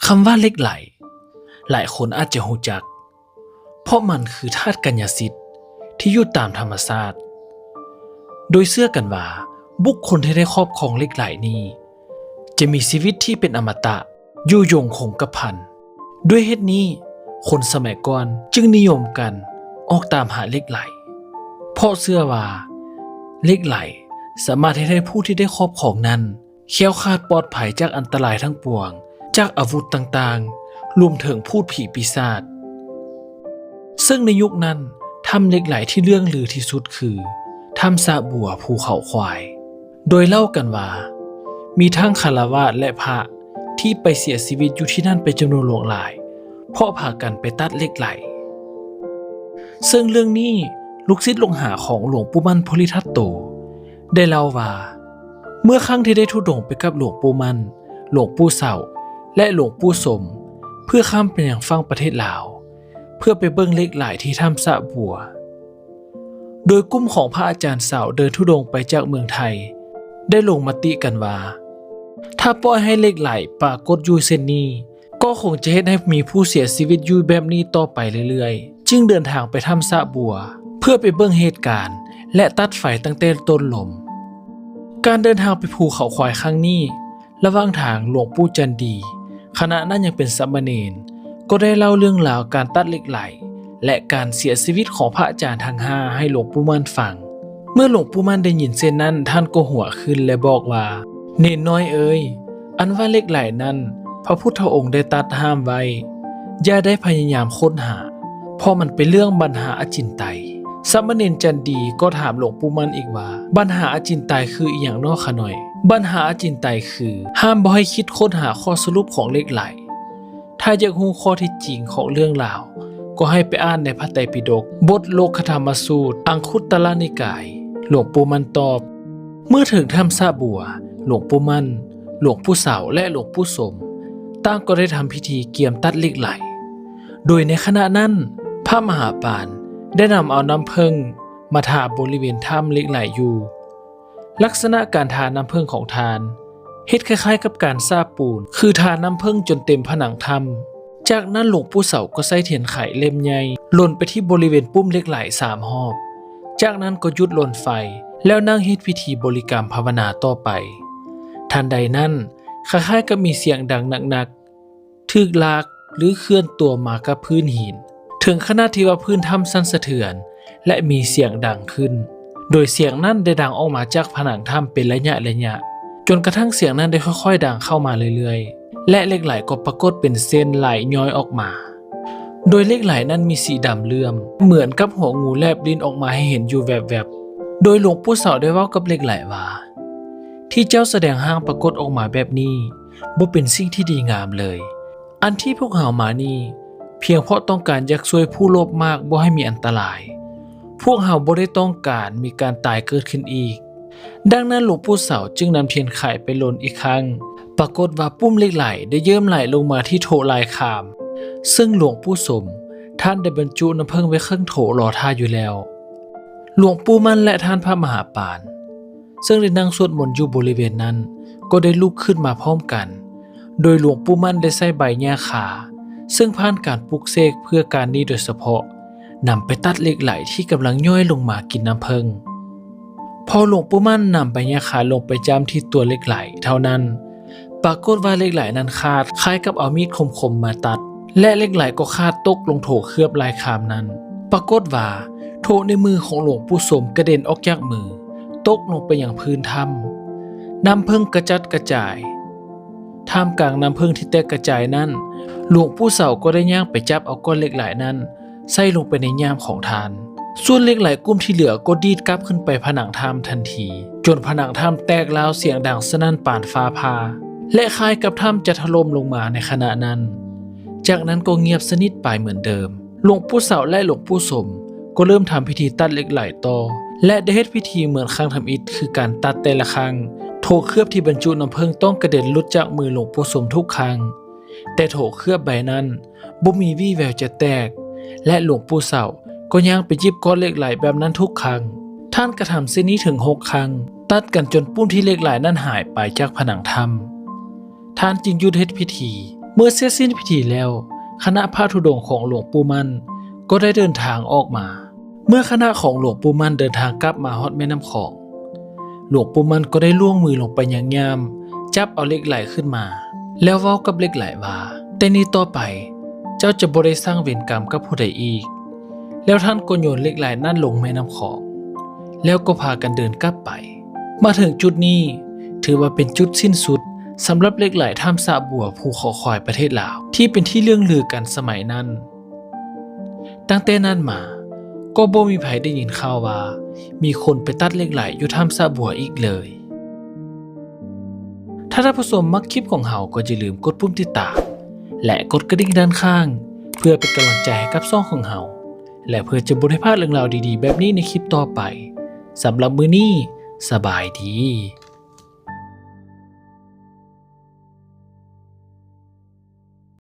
ຄຳວ່າເຫຼັກໄຫຼ ຫຼາຍຄົນອາດຈະຮູ້ຈັກ ເພາະມັນຄືທາດກາຍະສິດທີ່ຢູ່ຕາມທຳມະຊາດ. ໂດຍເຊື່ອກັນວ່າ ບຸກຄົນທີ່ໄດ້ຄອບຄອງເຫຼັກໄຫຼນີ້ ຈະມີຊີວິດທີ່ເປັນອະມະຕະ ຢູ່ຢົງຄົງກະພັນ. ດ້ວຍເຫດນີ້, ຄົນສະໄໝກ່ອນຈຶ່ງນິຍົມກັນອອກຕາມຫາເຫຼັກໄຫຼ, ເພາະເຊື່ອວ່າເຫຼັກໄຫຼສາມາດເຮັດໃຫ້ຜູ້ທີ່ໄດ້ຄອບຄອງນັ້ນ ແຄ້ວຄາດປອດໄພຈາກອັນຕະລາຍທັງປວງ, ຈາກອາວຸດຕ່າງໆ, ລວມເຖິງພູດຜີປີສາດ. ເຊິ່ງໃນຍຸກນັ້ນ, ຖ້ຳເຫຼັກໄຫຼທີ່ເລື່ອງລືທີ່ສຸດຄື ຖ້ຳສະບົວພູເຂົາຄວາຍ. ໂດຍເລົ່າກັນວ່າ ມີທັງຄາລະວາດ ແລະ ພະທີ່ໄປເສຍຊີວິດຢູ່ທີ່ນັ້ນເປັນຈຳນວນຫຼວງຫຼາຍ ເພາະພາກັນໄປຕັດເຫຼັກໄຫຼ. ເຊິ່ງເລື່ອງນີ້ ລູກສິດລູກຫາຂອງຫຼວງປູ່ໝັ້ນໂພລິທັດໂຕ ໄດ້ເລົ່າວ່າ ເມື່ອຄັ້ງທີ່ໄດ້ທຸດົງໄປກັບຫຼວງປູ່ໝັ້ນ, ຫຼວງປູ່ເສົາ ແລະ ຫຼວງປູ່ສົມ ເພື່ອຂ້າມໄປຍັງຝັ່ງປະເທດລາວ ເພື່ອໄປເບິ່ງເຫຼັກໄຫຼທີ່ຖ້ຳສະບົວ. ໂດຍກຸ່ມຂອງພະອາຈານເສົາເດີນທຸດົງໄປຈາກເມືອງໄທ ໄດ້ລົງມະຕິກັນວ່າ ຖ້າປ່ອຍໃຫ້ເຫຼັກໄຫຼປາກົດຢູ່ເຊັ່ນນີ້ ກໍຄົງຈະເຮັດໃຫ້ມີຜູ້ເສຍຊີວິດຢູ່ແບບນີ້ຕໍ່ໄປເລື້ອຍໆ, ຈຶ່ງເດີນທາງໄປຖ້ຳສະບົວ ເພື່ອໄປເບິ່ງເຫດການ ແລະ ຕັດໄຟຕັ້ງແຕ່ຕົ້ນລົມ. ການເດີນທາງໄປພູເຂົາຄວາຍຄັ້ງນີ້ ລະຫວ່າງທາງ ຫຼວງປູ່ຈັນດີ ຂະນະນັ້ນຍັງເປັນສາມະເນນ ກໍໄດ້ເລົ່າເລື່ອງລາວການຕັດເຫຼັກໄຫຼ ແລະ ການເສຍຊີວິດຂອງພະອາຈານທັງຫ້າໃຫ້ຫຼວງປູ່ໝັ້ນຟັງ. ເມື່ອຫຼວງປູ່ໝັ້ນໄດ້ຍິນເຊັ່ນນັ້ນ, ທ່ານກໍຫົວຂຶ້ນ ແລະ ບອກວ່າ, ເນນນ້ອຍເອີຍ, ອັນວ່າເຫຼັກໄຫຼນັ້ນ ພະພຸດທະອົງໄດ້ຕັດຫ້າມໄວ້, ຢ່າໄດ້ພະຍາຍາມຄົ້ນຫາ, ເພາະມັນເປັນເລື່ອງບັນຫາອະຈິນໄຕ. ສາມະເນນຈັນດີກໍຖາມຫຼວງປູ່ໝັ້ນອີກວ່າ, ບັນຫາອະຈິນໄຕຄືອີ່ຫຍັງນໍຂະນ້ອຍ? ບັນຫາອະຈິນໄຕຄື ຫ້າມບໍ່ໃຫ້ຄິດຄົ້ນຫາຂໍ້ສະຫຼຸບຂອງເຫຼັກໄຫຼ. ຖ້າຢາກຮູ້ຂໍ້ເທັດຈິງຂອງເລື່ອງລາວ, ກໍໃຫ້ໄປອ່ານໃນພະໄຕປິດົກ, ບົດໂລກະທຳມະສູດ, ອັງຄຸດຕະລະນິກາຍ, ຫຼວງປູ່ໝັ້ນຕອບ. ເມື່ອເຖິງຖ້ຳສະບົວ, ຫຼວງປູ່ໝັ້ນ, ຫຼວງປູ່ເສົາ ແລະ ຫຼວງປູ່ສົມ ຕ່າງກໍໄດ້ທຳພິທີກຽມຕັດເຫຼັກໄຫຼ. ໂດຍໃນຂະນະນັ້ນ, ພະມະຫາປານໄດ້ນຳເອົານ້ຳເຜິ້ງມາທາບໍລິເວນຖ້ຳເຫຼັກໄຫຼຢູ່. ລັກສະນະການທານ້ຳເຜິ້ງຂອງທ່ານ ເຮັດຄ້າຍໆກັບການສາບປູນ, ຄືທານ້ຳເຜິ້ງຈົນເຕັມຜະໜັງຖ້ຳ. ຈາກນັ້ນຫຼວງປູ່ເສົາກໍໃຊ້ທຽນໄຂເຫຼັ້ມໃຫຍ່ລົນໄປທີ່ບໍລິເວນປຸ່ມເຫຼັກໄຫຼສາມຮອບ, ຈາກນັ້ນກໍຢຸດລົນໄຟ ແລ້ວນັ່ງເຮັດພິທີບໍລິກຳພາວະນາຕໍ່ໄປ. ທັນໃດນັ້ນ, ຄ້າຍໆກັບມີສຽງດັງໜັກໆ ຖືກລາກ ຫຼື ເຄື່ອນຕົວມາກັບພື້ນຫີນ, ເຖິງຂະໜາດທີ່ວ່າພື້ນຖ້ຳສັ່ນສະເທືອນ ແລະ ມີສຽງດັງຂຶ້ນ, ໂດຍສຽງນັ້ນໄດ້ດັງອອກມາຈາກຜະໜັງຖ້ຳເປັນໄລຍະໆ, ຈົນກະທັ້ງສຽງນັ້ນໄດ້ຄ່ອຍໆດັງເຂົ້າມາເລື້ອຍໆ ແລະ ເຫຼັກໄຫຼກໍປາກົດເປັນເສັ້ນໄຫຼຍ້ອຍອອກມາ. ໂດຍເຫຼັກໄຫຼນັ້ນມີສີດຳເຫຼື້ອມ ເໝືອນກັບຫົວງູແລບດິ້ນອອກມາໃຫ້ເຫັນຢູ່ແວບໆ. ໂດຍຫຼວງປູ່ເສົາໄດ້ເວົ້າກັບເຫຼັກໄຫຼວ່າ, ທີ່ເຈົ້າສະແດງຮ່າງປາກົດອອກມາແບບນີ້ ບໍ່ເປັນສິ່ງທີ່ດີງາມເລີຍ. ອັນທີ່ພວກເຮົາມານີ້ ພຽງເພາະຕ້ອງການຢາກຊ່ວຍຜູ້ໂລບມາກບໍ່ໃຫ້ມີອັນຕະລາຍ. ພວກເຮົາບໍ່ໄດ້ຕ້ອງການມີການຕາຍເກີດຂຶ້ນອີກ. ດັ່ງນັ້ນຫຼວງປູ່ເສົາຈຶ່ງນຳທຽນໄຂໄປລົນອີກຄັ້ງ. ປາກົດວ່າປຸ່ມເຫຼັກໄຫຼໄດ້ເຍິ້ມໄຫຼລົງມາທີ່ໂຖລາຍຄາມ, ເຊິ່ງຫຼວງປູ່ສົມ ທ່ານໄດ້ບັນຈຸນ້ຳເຜິ້ງໄວ້ເຄິ່ງໂຖລໍຖ້າຢູ່ແລ້ວ. ຫຼວງປູ່ໝັ້ນ ແລະ ທ່ານພະມະຫາປານ ເຊິ່ງໄດ້ນັ່ງສວດມົນຢູ່ບໍລິເວນນັ້ນ ກໍໄດ້ລຸກຂຶ້ນມາພ້ອມກັນ, ໂດຍຫຼວງປູ່ໝັ້ນໄດ້ໃຊ້ໃບຫຍ້າຄາ ເຊິ່ງຜ່ານການປຸກເສກເພື່ອການນີ້ໂດຍສະເພາະ ນຳໄປຕັດເຫຼັກໄຫຼທີ່ກຳລັງຍ້ອຍລົງມາກິນນ້ຳເຜິ້ງ. ພໍຫຼວງປູ່ໝັ້ນນຳໃບຫຍ້າຄາລົງໄປຈ້ຳທີ່ຕົວເຫຼັກໄຫຼເທົ່ານັ້ນ, ປາກົດວ່າເຫຼັກໄຫຼນັ້ນຂາດ ຄ້າຍກັບເອົາມີດຄົມໆມາຕັດ ແລະ ເຫຼັກໄຫຼກໍຂາດຕົກລົງໂຖເຄືອບລາຍຄາມນັ້ນ. ປາກົດວ່າໂຖໃນມືຂອງຫຼວງປູ່ສົມກະເດັນອອກຈາກມື, ຕົກລົງໄປຍັງພື້ນຖ້ຳ. ນ້ຳເຜິ້ງກະຈັດກະຈາຍ. ທ່າມກາງນ້ຳເຜິ້ງທີ່ແຕກກະຈາຍນັ້ນ, ຫຼວງປູ່ເສົາກໍໄດ້ຍ່າງໄປຈັບເອົາກ້ອນເຫຼັກໄຫຼນັ້ນ ໃສ່ລົງໄປໃນຍ່າມຂອງທ່ານ. ສ່ວນເຫຼັກໄຫຼກຸ່ມທີ່ເຫຼືອກໍດີດກັບຂຶ້ນໄປຜະໜັງຖ້ຳທັນທີ, ຈົນຜະໜັງຖ້ຳແຕກລາວສຽງດັງສະໜັ່ນປານຟ້າຜ່າ ແລະ ຄ້າຍກັບຖ້ຳຈະຖະຫຼົ່ມລົງມາໃນຂະນະນັ້ນ. ຈາກນັ້ນກໍງຽບສະໜິດໄປເໝືອນເດີມ. ຫຼວງປູ່ເສົາ ແລະ ຫຼວງປູ່ສົມກໍເລີ່ມທຳພິທີຕັດເຫຼັກໄຫຼຕໍ່ ແລະ ໄດ້ເຮັດພິທີເໝືອນຄັ້ງທຳອິດ ຄືການຕັດແຕ່ລະຄັ້ງ. ໂຖເຄືອບທີ່ບັນຈຸນ້ຳເຜິ້ງຕ້ອງກະເດັນຫຼຸດຈາກມືຫຼວງປູ່ສົມທຸກຄັ້ງ, ແຕ່ໂຖເຄືອບໃບນັ້ນ ບໍ່ມີວີ່ແວວຈະແຕກ ແລະ ຫຼວງປູ່ເສົາກໍຍ່າງໄປຫຍິບກ້ອນເຫຼັກໄຫຼແບບນັ້ນທຸກຄັ້ງ. ທ່ານກະທຳເຊັ່ນນີ້ເຖິງຫົກຄັ້ງ, ຕັດກັນຈົນປຸ່ມທີ່ເຫຼັກໄຫຼນັ້ນຫາຍໄປຈາກຜະໜັງຖ້ຳ. ທ່ານຈຶ່ງຢຸດເຮັດພິທີ ເມື່ອເສັດສິ້ນພິທີແລ້ວ, ຄະນະພະທຸດົງຂອງຫຼວງປູ່ໝັ້ນກໍໄດ້ເດີນທາງອອກມາ. ເມື່ອຄະນະຂອງຫຼວງປູ່ໝັ້ນເດີນທາງກັບມາຮອດແມ່ນ້ຳຂອງ, ຫຼວງປູ່ໝັ້ນກໍໄດ້ລ່ວງມືລົງໄປຍາມໆ ຈັບເອົາເຫຼັກໄຫຼຂຶ້ນມາ ແລ້ວເວົ້າກັບເຫຼັກໄຫຼວ່າ, ແຕ່ນີ້ຕໍ່ໄປເຈົ້າຈະບໍ່ໄດ້ສ້າງເວນກຳກັບຜູ້ໃດອີກ. ແລ້ວທ່ານກໍໂຍນເຫຼັກໄຫຼນັ້ນລົງແມ່ນ້ຳຂອງ ແລ້ວກໍພາກັນເດີນກັບໄປ. ມາເຖິງຈຸດນີ້ ຖືວ່າເປັນຈຸດສິ້ນສຸດສຳລັບເຫຼັກໄຫຼຖ້ຳສະບົວພູເຄາະຄວາຍປະເທດລາວ ທີ່ເປັນທີ່ເລື່ອງລືກັນສະໄໝນັ້ນ. ຕັ້ງແຕ່ນັ້ນມາ ກໍບໍ່ມີໃຜໄດ້ຍິນຂ່າວວ່າມີຄົນໄປຕັດເຫຼັກໄຫຼຢູ່ຖ້ຳສະບົວອີກເລີຍ. ຖ້າທ່ານຜູ້ຊົມມັກຄລິບຂອງເຮົາ ກໍຢ່າລືມກົດປຸ່ມຕິດຕາມ ແລະ ກົດກະດິ່ງດ້ານຂ້າງ ເພື່ອເປັນກຳລັງໃຈໃຫ້ກັບຊ່ອງຂອງເຮົາ ແລະ ເພື່ອຈະບໍ່ໄດ້ພາດເລື່ອງລາວດີໆແບບນີ້ໃນຄລິບຕໍ່ໄປ. ສຳລັບມື້ນີ້ ສະບາຍດີ.